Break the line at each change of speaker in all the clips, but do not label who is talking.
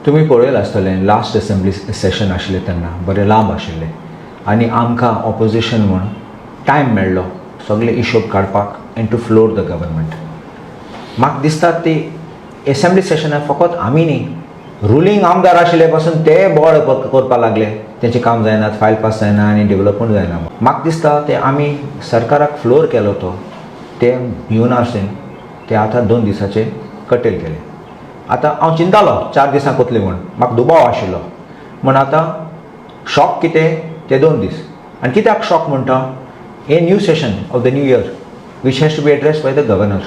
तुमी पळयलां आसतलें, लास्ट असेंब्ली सेशन आशिल्लें तेन्ना बरें लांब आशिल्लें आनी आमकां ऑपोजिशन म्हूण टायम मेळ्ळो सगळे हिशोब काडपाक and to floor the government. म्हाका दिसता ती एसेंब्ली सेशनाक फकत आमी न्ही, रुलींग आमदार आशिल्ले पासून ते बोवाळ करपाक लागले. तेंचें काम जायना, फायल पास जायना आनी डेवलपमेंट जायना. म्हाका दिसता ते आमी सरकाराक फ्लोर केलो तो ते भिवन आसून ते आतां 2 दिसाचे कटेल केले. आतां हांव चिंतालो 4 दिसां कोतले म्हूण, म्हाका दुबाव आशिल्लो म्हूण. आतां शॉक कितें ते 2 दीस. आनी कित्याक शॉक म्हणटा? A new session of the new year which has to be addressed by the governor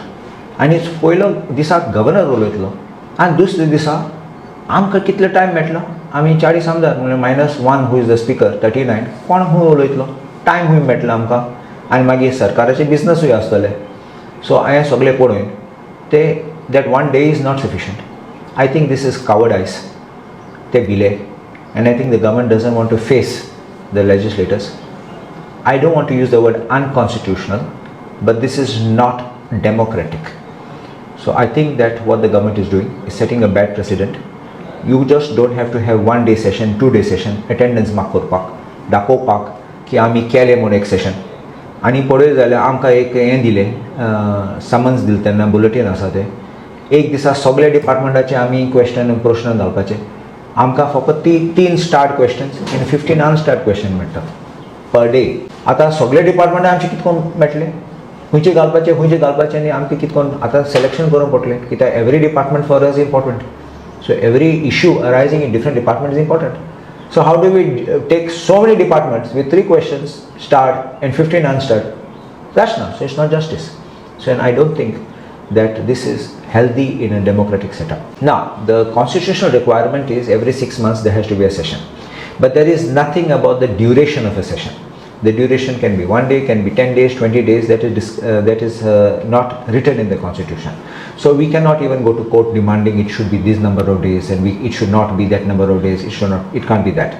आनी पयलो दिसाक गव्हर्नर उलयतलो आनी दुसऱ्या दिसा आमकां कितलो टायम मेळटलो? आमी 40 आमदार म्हणल्यार minus one who is the speaker, 39. कोण खूंय उलयतलो? टायम खूंय मेळटलो आमकां? आनी मागीर सरकाराचे बिजनसूय आसतले. सो हांवें सगळें पळोवन ते that one day is not sufficient. I think this is cowardice. ते भिले and I think the government doesn't want to face the legislators. I don't want to use the word unconstitutional, but this is not democratic. So I think that what the government is doing is setting a bad precedent. You just don't have to have one day session, 2 day session, attendance mark करपाक, दाखोवपाक की आमी केलें म्हूण एक सेशन. आनी पळयत जाल्यार आमकां एक हें दिलें, समन्स दिलें तेन्ना, बुलेटीन आसा तें. एक दिसा सगळे डिपार्टमेंटाचे आमी क्वेश्चन, प्रश्न घालपाचे. आमकां फकत ती तीन starred questions आनी 15 अनस्टार्ड क्वेश्चन मेळटात पर डे. आतां सगळे डिपार्टमेंटां आमचे कितें करून मेळटले? खंयचे घालपाचे, खंयचे घालपाचे आनी आमकां कितें करून आतां सिलेक्शन करूंक पडटलें, कित्याक every department for us important. So every issue arising in different department is important. So how do we take so many departments with three questions starred and 15 unstarred? That's not, so it's not justice. So and I don't think that this is healthy in a democratic setup. Now, the constitutional requirement is every 6 months there has to be a session. But there is nothing about the duration of a session. The duration can be one day, can be 10 days, 20 days, that is not written in the constitution. So we cannot even go to court demanding it should be this number of days and it should not be that number of days, it should not, it can't be that.